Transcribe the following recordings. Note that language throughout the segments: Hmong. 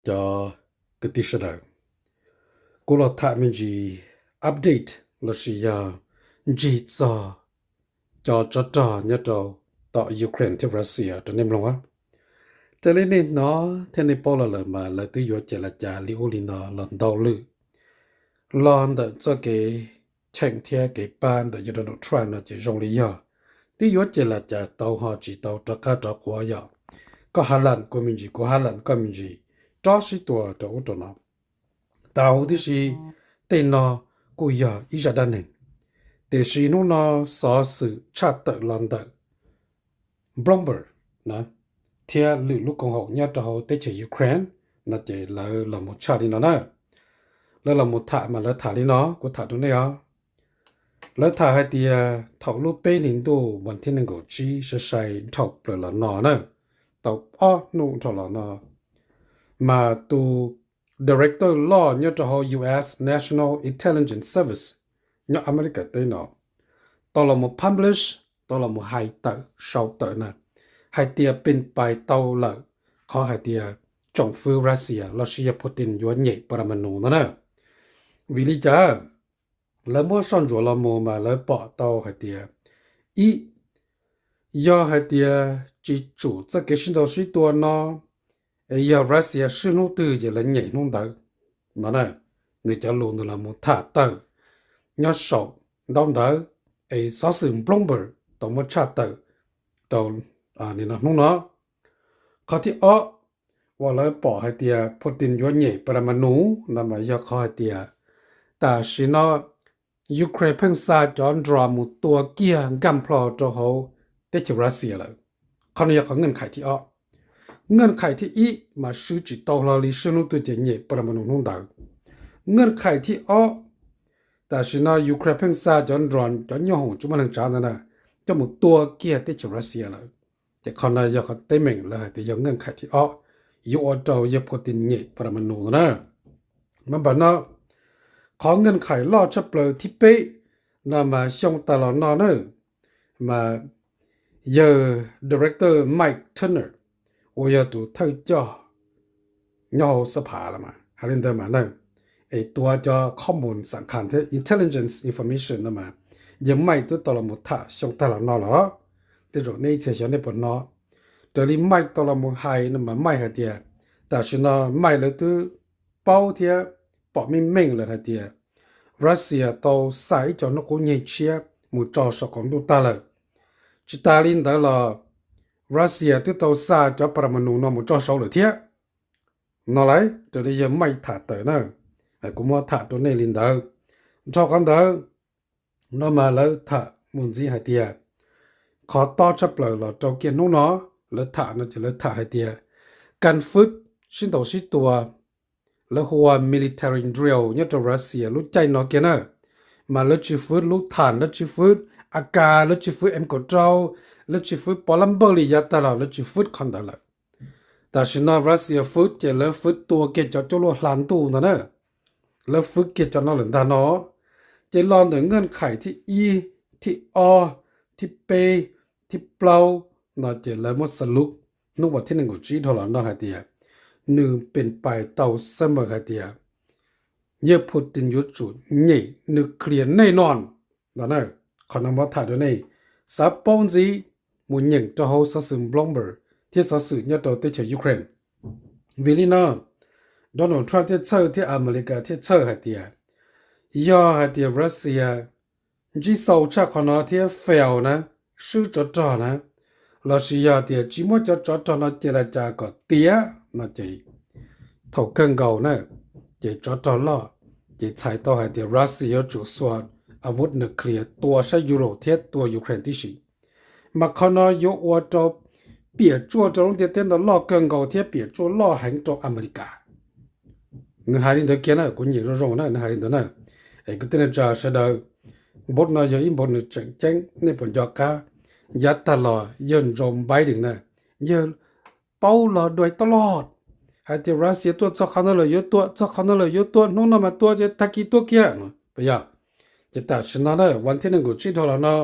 Cov kwv tij sawv daws, kuv los tham me ntsis update lossis yog ntsig txog cov tsov rog nyob rau tom Ukraine thiab Russia rau nej mloog. Raws li nej hnov thiab nej paub los lawm mas lawv twb yuav cem li cas li ub li no los ntau lwm los ntawm txoj kev cheem thiab kev pab ntawm yawg Donald Trump no ces zoo li yog twb yuav cem li cas tau ho tsis tau rov qab rov quav yom. Koj hav lam kuv me ntsis, kuv hav lam koj me ntsis, rov sib tua rau ub rau no. Tau huv tib si, tej no kuj yog ib zaj dab neeg, tiam sis hnub no xov xwm tshaj tawm los ntawm Bloomberg thiab lwm lub koom haum nyob rau hauv teb chaws Ukraine no ces lawv los mus tshaj li no na. Lawv los mus tham mas lawv tham li no, kuv tham rau nej os. Lawv tham hais tias thaum lub peb hlis ntuj vas thib nees nkaum tsib sai sai dhau plaws los no na, tau ob hnub dhau los no, mas tus director loj nyob rau hauv U S National Intelligence Service nyob America teb no tau los mus publish, tau los mus hais tawm sau tawm na, hais tias pin pais tau lawm qhov hais tias tsoom fwv Russia lossis yog Putin yuav nyem paramanu no na. Vim li cas? Lawv muab soj ntsuam los mus mas lawv pom tau hais tias, ib, yog hais tias tsis tsum txoj kev sib ntaus sib tua no, es yog Russia swb hnub twg ces lawv nyem hnub ntawd no na. Nws cov lus ntawd los mus tham tawm nyob saum ntaub ntawv, es xov xwm Bloomberg tau muab tshaj tawm rau hnub no. Qhov thib ob uas lawv pom hais tias Putin yuav nyem paramanu no mas yog qhov hais tias tam sim no Ukraine pheej xa cov drone mus tua kiag nkaj nplho rau hauv teb chaws Russia lawm. Qhov no yog qhov nqaj nqhais thib ob. Nqaj nqhais thib ib mas swb tsis tau hlo li, swb hnub twg ces nyem paramanu hnub ntawd. Nqaj nqhais thib ob, tam sim no Ukraine pheej xa cov drone, cov nyoob hoom tsis muaj neeg tsav ntawd na, coj mus tua kiag teb chaws Russia lawm. Ces qhov no yog qhov teeb meem lawv hais tias yog nqaj nqhais thib ob yuav ua rau yawg Putin nyem paramanu no na. Mas npam no, qhov nqaj nqhais loj tshaj plaws thib peb no mas xyoo tas los no na, mas yawg director Mike Turner uas yog tus thawj coj nyob hauv xab phas los mas hais li ntawd mas na, es tuav cov khob mus xam khas thiab intelligence information no mas yawg Mike twb tau los mus tham xyoo tas los no los, tej zaum nej ib txhia xyov nej puas hnov. Raws li Mike tau los mus hais no mas Mike hais tias tam sim no Mike lawv twb paub thiab pom meej meej lawm hais tias Russia tau xa ib co hnub qub nyeg tshiab mus tso saum qaum ntuj tag lawm. Tsis tas li ntawd los Russia twb tau xa cov paramanu no mus tso saud lawm thiab. No lawm raws li yawg Mike tham tawm na, kuv muab tham rau nej li ntawd. Dhau qhov ntawd no mas lawv tham mus ntxiv hais tias qhov tob tshaj plaws los rau kiag hnub no lawv tham no ces lawv tham hais tias kan fwb sib ntaus sib tua, lawv hu ua military drill nyob rau Russia lub caij no kiag na, mas lawv tsis fwb lub thas, lawv tsis fwb A K, lawv tsis fwb M kaum rau, lawv tsis fwb pov lab npawj li yav tag los lawv tsis fwb qhov ntawd lawm. Tam sim no Russia fwb ces lawv fwb tua kiag cov cuaj luaj hla ntuj ntag na. Lawv fwb kiag cov no lawm ntag no. Ces los ntawm nqaj nqhais thib ib, thib ob, thib peb, thib plaub no ces lawv muab xalub hnub vas thib nees nkaum tsib dhau los no hais tias nws pes pais tau xab maws hais tias yawg Putin yuav tsum nyem nuclear nej no no. Qhov no muab tham rau nej xav paub ntxiv, mus nyeem rau hauv xov xwm Bloomberg thiab xov xwm nyob rau teb chaws Ukraine. Vim li no, Donald Trump thiaj txhawj thiab Amelikas thiaj txhawj hais tias yog hais tias Russia ntsib xau tshaj qhov no thiab fail na, swb tsov rog na, lossis yog tias tsis muab cov tsov rog no cia li cas kom tiav no ces thaum kawg nkaus na, ces tsov rog loj, ces txhais tau hais tias Russia yuav tsum xuas a vuv nuclear tua sab Europe thiab tua Ukraine tib si. Mas qhov no yuav ua rau piam tsuaj rau lub ntiaj teb no loj kawg nkaus thiab piam tsuaj loj heev rau Amelikas. Nws hais li ntawd kiag na, kuv nyeem zoo zoo na, nws hais li ntawd na. Es kwv tij neej tsa sawv daws, npaum no yog ib npaum nws tseem ceeb, nej puas nco qab yav tag los yawg Joe Biden na, yawg paub los dua toj loj hais tias Russia tuaj txog qhov no lawm yuav tuaj, txog qhov no lawm yuav tuaj, hnub no mas tuaj ces tag kis tuaj kiag no puas yog? Ces tam sim no na, vas thib nees nkaum tsib dhau los no,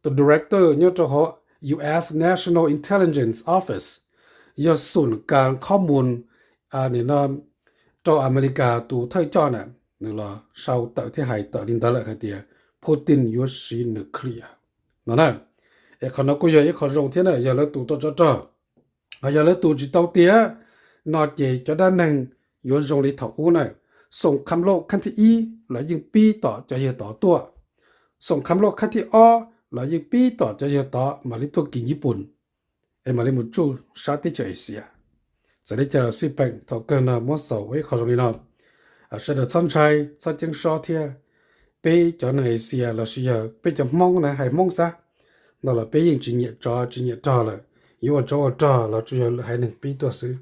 tus director nyob rau hauv U S National Intelligence Office, yog xum kas khob mus nim no rau Amelikas tus thawj coj na, nws los sau tawm thiab hais tawm li ntawd lawm hais tias Putin yuav siv nuclear no na. Es qhov no kuj yog ib qho zoo thiab na, yog lawv tus tau tsov rog, ho yog lawv tus tsis tau tiag no ces cov dab neeg yuav zoo li thaum ub na. Xoom kham lauj khab thib ib los yeej pib tom cov yawg tod tuaj, xoom kham lauj khab thib ob los yeej pib tom cov yawg tod mam li tuaj kis Nyij Pooj, es mam li mus tsuj sab teb chaws Asia. Txawm li cas los xij peem thaum kawg no muab xaus ua ib qho zoo li no, sawv daws txhob ntshai txhob ceeb sob thiab. Peb cov neeg Asia lossis yog peb cov Hmoob na, hais Hmoob xwb no los peb yeej tsis nyiam tsov tsis nyiam rog lawm. Yuav ua tsov ua rog los tsuas yog lwm haiv neeg pib tuaj xwb.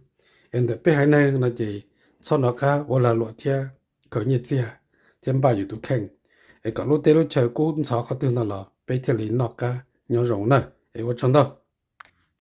Es ntawm peb haiv neeg no ces txhob nov qab ua lag luam thiab khaws nyiaj txiag thiab npaj yus tus kheej, es kom lub teb lub chaw kub ntxhov qhov twg no los peb thiaj li noj qab nyob zoo na. Es ua tsaug ntau.